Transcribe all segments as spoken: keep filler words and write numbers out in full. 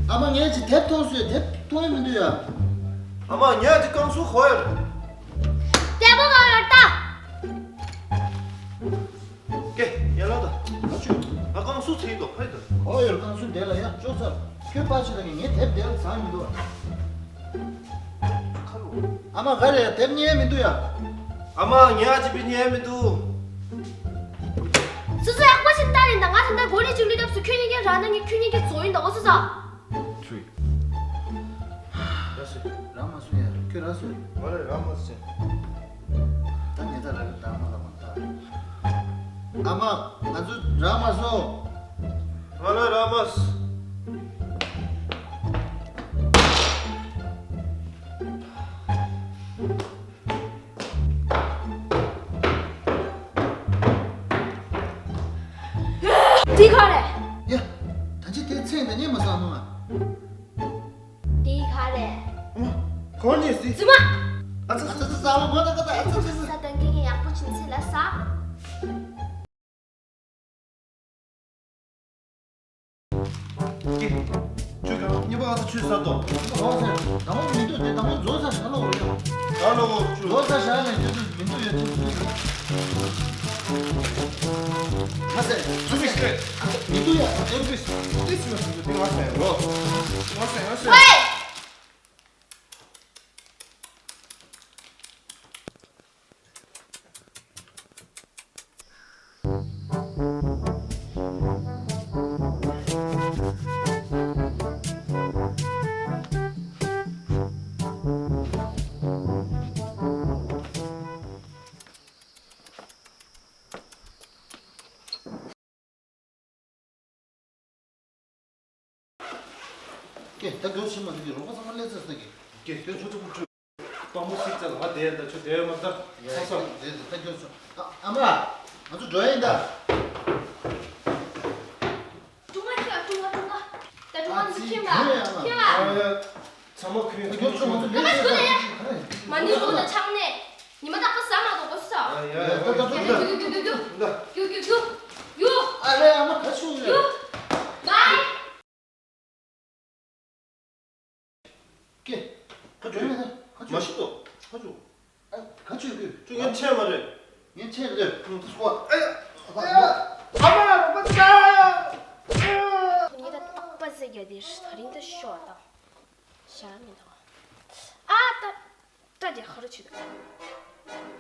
ཨ་མ། ངས་ཅིག་དེབ་མཐོང་སོང་། དེབ་མཐོང་ཡ་མི་འདུག་ཡ། ཨ་མ། ངས་ཅིག་རྐང་སུག་ག་པར་ཡོད་རེད། དེབ་ག་པར་ཡོད་ད། ཀེ། ཡར་ལོངས་དང་། ཨ་ཅོ། ང་རྐང་སུག་བྱེད་ཀྱི་འདུག་ཕར་ཡོང་དང་། ག་པར་ཡོད་རེད་རྐང་སུག། དེ་ལ་ཡ་ཅོག་ཙམ། ཁྱོད་ཕར་ཕྱིན་དང་། ངས་དེབ་དེ་ལ་ཟ་མི་འདུག་ཁ་ལོ། ཨ་མ། ག་རེ་རེད། དེབ་རྙེད་མི་འདུག་ཡ། ཨ་མ། ངས་ཅིག་རྙེད་མི་འདུག་སོ་སོ་ཡག་པོ་ཞིག་ལྟ་རེད་ད། ང་ད་ལྟ་སྒོ་ནས་ཅིག་བླུགས་སྐབས་སུ་ཁྱོད་གཉིས་ཀྱི་རང་ན་ངས་ཁྱོད་གཉིས་ཀྱི་བཟོ་ཡིན་ད། འོ་སོ་སོ། ཚུལ། ར་སོ། ར་མ་སོ་ཡ། ཁྱོད་ར་སོ། ང་རེ་ར་མ་སོ། ད་ཉེ་ད་ར་གི་ད་མ་ལ་མ་ད། ཨ་མ། ང་ཚོ་ར་མ་སོ། ང་རེ་ར་མ་སོ། འདི་ག་རེད། ཡ། ད་ཅི་དེ་ཚེ་འདི་ཉེ་མ་སོང་ཨ་མ། འདི་ག་རེད། ཨ་མ། གོ་ནི་སི། ཙི་མ། ཨ་ཙི་ཙི་ཙི། ས་ལ་མོ་ད་ག་ད། ཨ་ཙི་ཙི་ཙི། ས་དང་གི་ཡག་པོ་ཕྱིན་ཚེ་ལ་ས། ཀྱེ། ཁྱོད་ཀྱང་གཉིས་པ་ཨ་ཙི་ཆུ་ཟ་དོ། ཨོ་ཟེར། དང་པོ་མི་འདུག་དེ་དང་པོ་རྫོགས་ས་ཟ་ལོ་རེད། ཟ་ལོ་ཆུ། རྫོགས་ས་ཟ་ནས་ཆུ་ཆུ་མི་འདུག་ཡ། ཆུ་ཆུ། ང་ཟེར། ཆུ་མི་ཤེས། མི་འདུག་ཡ། ཆུ་མི་ཤེས། དེ་ཆུ་མི་འདུག་དེ་ང་ཟེར་རོ། ང་ཟེར། ང་ཟེར། ཝེ། ཀྱེ། ད་མགྱོགས་ཕྱིན་མ་ཐུབ་ཀྱི། རོགས་པ་ཚང་མ་སླེབས་ཚར་ས་ཀྱི། ཀྱེ། དེ་ཚོ་ཚོ་ཚོ། དཔའ་མོ་སྲིད་ཚལ་ལ་བསྡད་ད། ཆུ་དེ་མ་ད་ཡ་ཚ་ས། ཡ། དེ་ད་མགྱོགས་ཕྱིན། ཨ་མ། ང་ཚོ་འགྲོ་ཡིན་ད། ཀྲུང་ཨ་ཁྱོད། ཀྲུང་ཨ། ཀྲུང་ཨ། ད་ཀྲུང་ཨ་ཨ་ཚོ་ཙི་ཁྱིམ་ལ་ཁྱིམ་ལ། ཨ་ཡ། ཚང་མ་ཁོས་ད་མགྱོགས་ཕྱིན། ང་ཚོ་ལས་ཀ་ཟེར་ད། མ་ནི་རུ་ད་ཆགས་ནས། ཉི་མ་རྟག་པར་ཟ་མ་གཏོགས་གོ་ས། ཡ་ཡ་ཡ། ད་ད་ད་ད། རྒྱུག་རྒྱུག་རྒྱུག་རྒྱུག་རྒྱུག་ཨ་ལེ། ཨ་མ་ག་ཆུ་ཡོད། རྒྱུག་བའི། ཀྱེ། ག་ཆུ་ཡོད། ག་ཆུ། མ་ཤི་ཏོ། ག་ཆུ། ཨ། ག་ཆུ་ཡོད། ཁྱོད་ངན་ཆད་མ་རེད། ངན་ཆད་རེད། ཨ་ཡ། ཨ་མ། རོགས་པ་ཅིག་ཨ་ཡ། ངས་ད་རྟག་པར་ཟེར་རྒྱུ་དེ་ད་རིང་ད་ཤོག་ད། ཞག་མི་འདུག་ཨ་ད། ད་དེ་ཧ་རུ་ཆུ་དང་།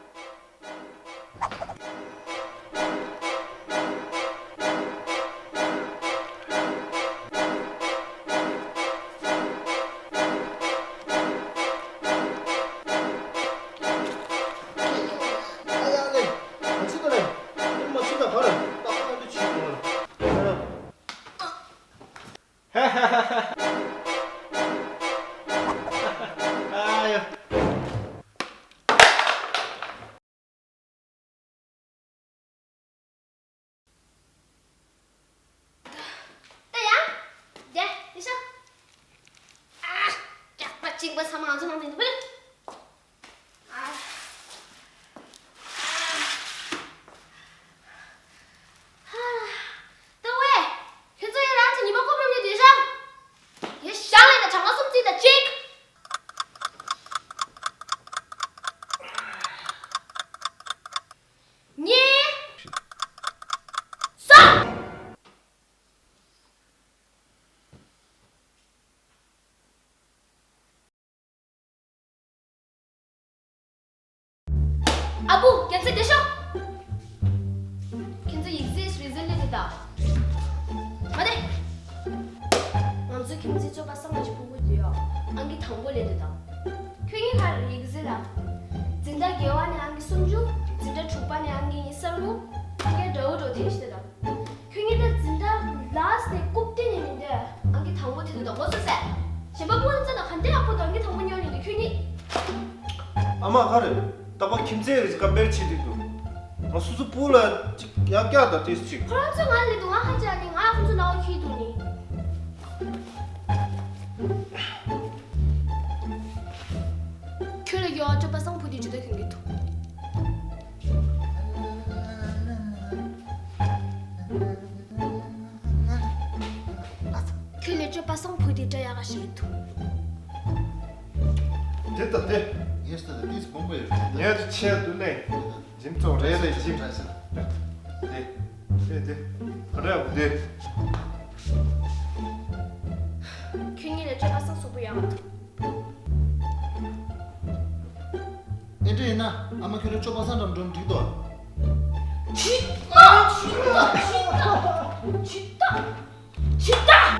ཨ་ཡ་ལེ། མ་ཆུ་ད་ལེ། མ་ཆུ་ད་ཧ་རུ། ད་ཧ་རུ་ཆུ་དང་། ཨ་ཡ། ད་ཡ། དེ་ཡིན་ཤག་ཨ། སྐྱག་པ་གཅིག་པ་ཚང་མ་ང་ཚོ་ནང་དུ་འདུག་པ། ཨ། ཧ། ཏོ་ཝེ། ཁྱོད་ཚོ་ཡ་རང་གི་ཉི་མ་ཁོ་བོ་ནས་བསྡད་ཤག་ཡ་ཞང་ལས་ད་གྲངས་ཀ་གསུམ་རྩིས་ད་གཅིག་གཉིས། གསུམ། ཨ་བུ། རྒྱལ་མཚན་བསྡད་ཤོག་ཁྱེད་ཚོ་ཡིག་ཚད་རེ་ཟུང་སླེབས་འདུག་ད། མ་བསྡད། ང་ཚོའི་ཁྱིམ་མཚེས་སྤྱོད་པ་བཟང་བ་ཅིག་ཕྲུ་གུ་འདུག་ཡ། ཨང་ཀི་དང་པོ་སླེབས་འདུག་ད། ཁྱོད་གཉིས་ག་རེ་ཡིག་ཚད་ལ། འཛིན་གྲྭ་བརྒྱད་པ་ནས་ཨང་ཀི་སུམ་ཅུ། འཛིན་གྲྭ་དྲུག་པ་ནས་ཨང་ཀི་ཉི་ཤུ་རྩ་དྲུག་ཨང་ཀི་འདྲ་བོ་འགྲོ་དེ་ཞིག་ད། ཁྱོད་གཉིས་ད་འཛིན་གྲྭ་ལ་སི་ནས་རྐུབ་སྟེགས་ནས་མི་འདུག་ཨང་ཀི་དང་པོ་དེ་འདུག་ད། ངོ་སོ་ཟེར། གཞན་པ་ཕུག་ན་ཙ་ན་ག་འདྲ་ཡག་པོ་འདུག་ཨང་ཀི་དང་པོ་ཉོས་ནས་འདུག་ཁྱོད་གཉིས། ཨ་མ་ག་རེ། ད་པ་ཁྱིམ་མཚེས་རེ་ཀམ་པེར་བྱེད་དུས་འདུག་ང་སོ་སོ་ཕུག་ལ་ཅིག་ཡག་རྐྱང་དང་དེ་ཅིག་ཁོ་རང་ཚོ་ང་ལས་འདུག་ང་ཧ་ཅང་ནི་ང་ཁོ་ཚོ་ལ་འོ་ཁྱི་འདུག་ནི། ཁྱོད་ལ་ཡོད་སྤྱོད་པ་བཟང་བུ་དེ་ཇུ་ད་གྱོན་གྱི་འདུག་ཁྱོད་ལས་སྤྱོད་པ་བཟང་བུ་ དེ་འདྲ་ཡག་ག་ཞིག་འདུག་དེ་ལྟ་སྟེ། ངས་ལྟ་ད་ཏིས་བོང་བུ་ཡོད་རེད། ངས་ཆེད་དུ་ལེན། འཇིམ་ཙོག་རེད་ལས་འཇིམ། དེ་དེ་དེ་ག་འདྲ་ཡག་པོ་དེ། ཁྱོད་གཉིས་ལ་སྤྱོད་པ་སང་སུག་པོ་ཡག་ག་འདུག་ཨེ་འདྲ་ཡིན་ན་ཨ་མ་ཁྱོད་རང་སྤྱོད་པ་སང་འགྲམ་འགྲམ་འགྲིག་དོ། ཇི་ལྟ་ཇི་ལྟ་ཇི་ལྟ་ཇི་ལྟ།